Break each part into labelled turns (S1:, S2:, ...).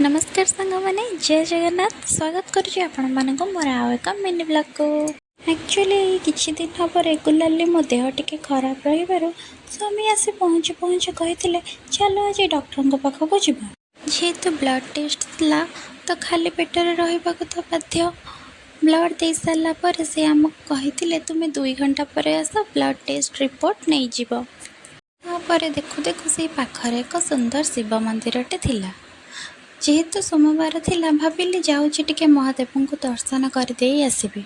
S1: ନମସ୍କାର ସାଙ୍ଗମାନେ, ଜୟ ଜଗନ୍ନାଥ। ସ୍ୱାଗତ କରୁଛି ଆପଣମାନଙ୍କୁ ମୋର ଆଉ ଏକ ମିନି ବ୍ଲଗ୍କୁ। ଆକ୍ଚୁଆଲି ଏଇ କିଛି ଦିନ ହେବ ରେଗୁଲାରଲି ମୋ ଦେହ ଟିକେ ଖରାପ ରହିବାରୁ ସ୍ୱାମୀ ଆସି ପହଞ୍ଚୁ ପହଞ୍ଚୁ କହିଥିଲେ, ଚାଲ ଆଜି ଡକ୍ଟରଙ୍କ ପାଖକୁ ଯିବା। ଯେହେତୁ ବ୍ଲଡ଼ ଟେଷ୍ଟ ଥିଲା, ତ ଖାଲି ପେଟରେ ରହିବାକୁ ତ ବାଧ୍ୟ। ବ୍ଲଡ଼ ଦେଇସାରିଲା ପରେ ସେ ଆମକୁ କହିଥିଲେ, ତୁମେ 2 ଘଣ୍ଟା ପରେ ଆସ, ବ୍ଲଡ଼ ଟେଷ୍ଟ ରିପୋର୍ଟ ନେଇଯିବ। ତାପରେ ଦେଖୁ ଦେଖୁ ସେଇ ପାଖରେ ଏକ ସୁନ୍ଦର ଶିବ ମନ୍ଦିରଟେ ଥିଲା। ଯେହେତୁ ସୋମବାର ଥିଲା, ଭାବିଲି ଯାଉଛି ଟିକେ ମହାଦେବଙ୍କୁ ଦର୍ଶନ କରିଦେଇ ଆସିବି।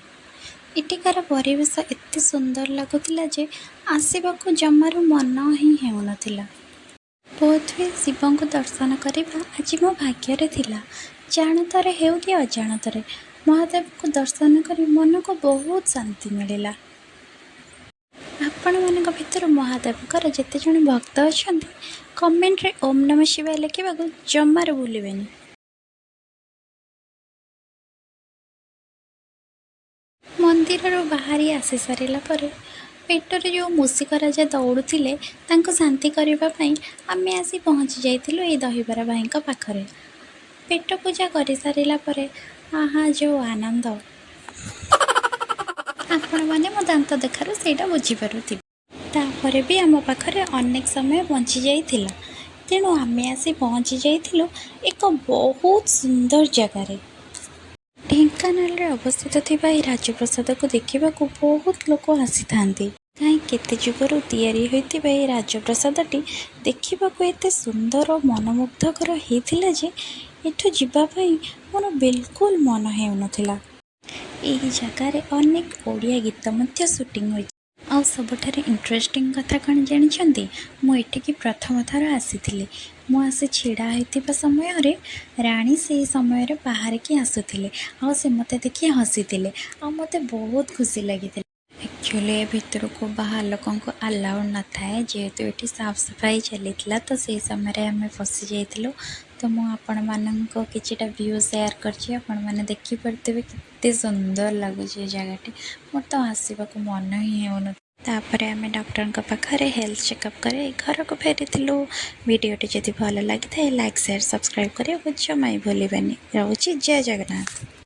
S1: ଏଠିକାର ପରିବେଶ ଏତେ ସୁନ୍ଦର ଲାଗୁଥିଲା ଯେ ଆସିବାକୁ ଜମାରୁ ମନ ହିଁ ହେଉନଥିଲା। ବୋଧହୁଏ ଶିବଙ୍କୁ ଦର୍ଶନ କରିବା ଆଜି ମୋ ଭାଗ୍ୟରେ ଥିଲା। ଜାଣତରେ ହେଉ କି ଅଜାଣତରେ, ମହାଦେବଙ୍କୁ ଦର୍ଶନ କରି ମନକୁ ବହୁତ ଶାନ୍ତି ମିଳିଲା। ଆପଣମାନଙ୍କ ଭିତରୁ ମହାଦେବଙ୍କର ଯେତେ ଜଣ ଭକ୍ତ ଅଛନ୍ତି, କମେଣ୍ଟରେ ଓମ୍ ନମଃ ଶିବାୟ ଲେଖିବାକୁ ଜମାରୁ ଭୁଲିବେନି। ମନ୍ଦିରରୁ ବାହାରି ଆସି ସାରିଲା ପରେ ପେଟରେ ଯେଉଁ ମୂଷିକ ରାଜା ଦୌଡ଼ୁଥିଲେ, ତାଙ୍କୁ ଶାନ୍ତି କରିବା ପାଇଁ ଆମେ ଆସି ପହଞ୍ଚି ଯାଇଥିଲୁ ଏଇ ଦହିବରା ଭାଇଙ୍କ ପାଖରେ। ପେଟ ପୂଜା କରିସାରିଲା ପରେ ଆହା, ଯେଉଁ ଆନନ୍ଦ! ଆପଣମାନେ ମୋ ଦାନ୍ତ ଦେଖାରୁ ସେଇଟା ବୁଝିପାରୁଥିବେ। ତାପରେ ବି ଆମ ପାଖରେ ଅନେକ ସମୟ ବଞ୍ଚି ଯାଇଥିଲା। ତେଣୁ ଆମେ ଆସି ପହଞ୍ଚି ଯାଇଥିଲୁ ଏକ ବହୁତ ସୁନ୍ଦର ଜାଗାରେ। ଢେଙ୍କାନାଳରେ ଅବସ୍ଥିତ ଥିବା ଏହି ରାଜପ୍ରାସାଦକୁ ଦେଖିବାକୁ ବହୁତ ଲୋକ ଆସିଥାନ୍ତି। କାହିଁ କେତେ ଯୁଗରୁ ତିଆରି ହୋଇଥିବା ଏହି ରାଜପ୍ରାସାଦଟି ଦେଖିବାକୁ ଏତେ ସୁନ୍ଦର ଓ ମନୋମୁଗ୍ଧକର ହେଇଥିଲା ଯେ ଏଠୁ ଯିବା ପାଇଁ ମୋର ବିଲକୁଲ ମନ ହେଉନଥିଲା। ଏହି ଜାଗାରେ ଅନେକ ଓଡ଼ିଆ ଗୀତ ମଧ୍ୟ ସୁଟିଂ ହୋଇଛି। ଆଉ ସବୁଠାରୁ ଇଣ୍ଟରେଷ୍ଟିଂ କଥା କ'ଣ ଜାଣିଛନ୍ତି? ମୁଁ ଏଠିକି ପ୍ରଥମ ଥର ଆସିଥିଲି। ମୁଁ ଆସି ଛିଡ଼ା ହୋଇଥିବା ସମୟରେ ରାଣୀ ସେଇ ସମୟରେ ବାହାରିକି ଆସୁଥିଲେ ଆଉ ସେ ମୋତେ ଦେଖି ହସିଥିଲେ ଆଉ ମୋତେ ବହୁତ ଖୁସି ଲାଗିଥିଲା। ଆକ୍ଚୁଆଲି ଏ ଭିତରକୁ ବାହାର ଲୋକଙ୍କୁ ଆଲାଉଡ଼ ନଥାଏ। ଯେହେତୁ ଏଠି ସାଫ ସଫାଇ ଚାଲିଥିଲା, ତ ସେଇ ସମୟରେ ଆମେ ପଶି ଯାଇଥିଲୁ। ତ ମୁଁ ଆପଣମାନଙ୍କୁ କିଛିଟା ଭ୍ୟୁ ସେୟାର କରିଛି। ଆପଣମାନେ ଦେଖିପାରୁଥିବେ କେତେ ସୁନ୍ଦର ଲାଗୁଛି ଏ ଜାଗାଟି। ମୋର ତ ଆସିବାକୁ ମନ ହିଁ ହେଉନଥିଲା। ତାପରେ ଆମେ ଡକ୍ଟରଙ୍କ ପାଖରେ ହେଲ୍ଥ ଚେକଅପ୍ କରି ଘରକୁ ଫେରିଥିଲୁ। ଭିଡ଼ିଓଟି ଯଦି ଭଲ ଲାଗିଥାଏ, ଲାଇକ୍, ସେୟାର, ସବସ୍କ୍ରାଇବ୍ କରିବାକୁ ଜମା ବି ଭୁଲିବେନି। ରହୁଛି, ଜୟ ଜଗନ୍ନାଥ।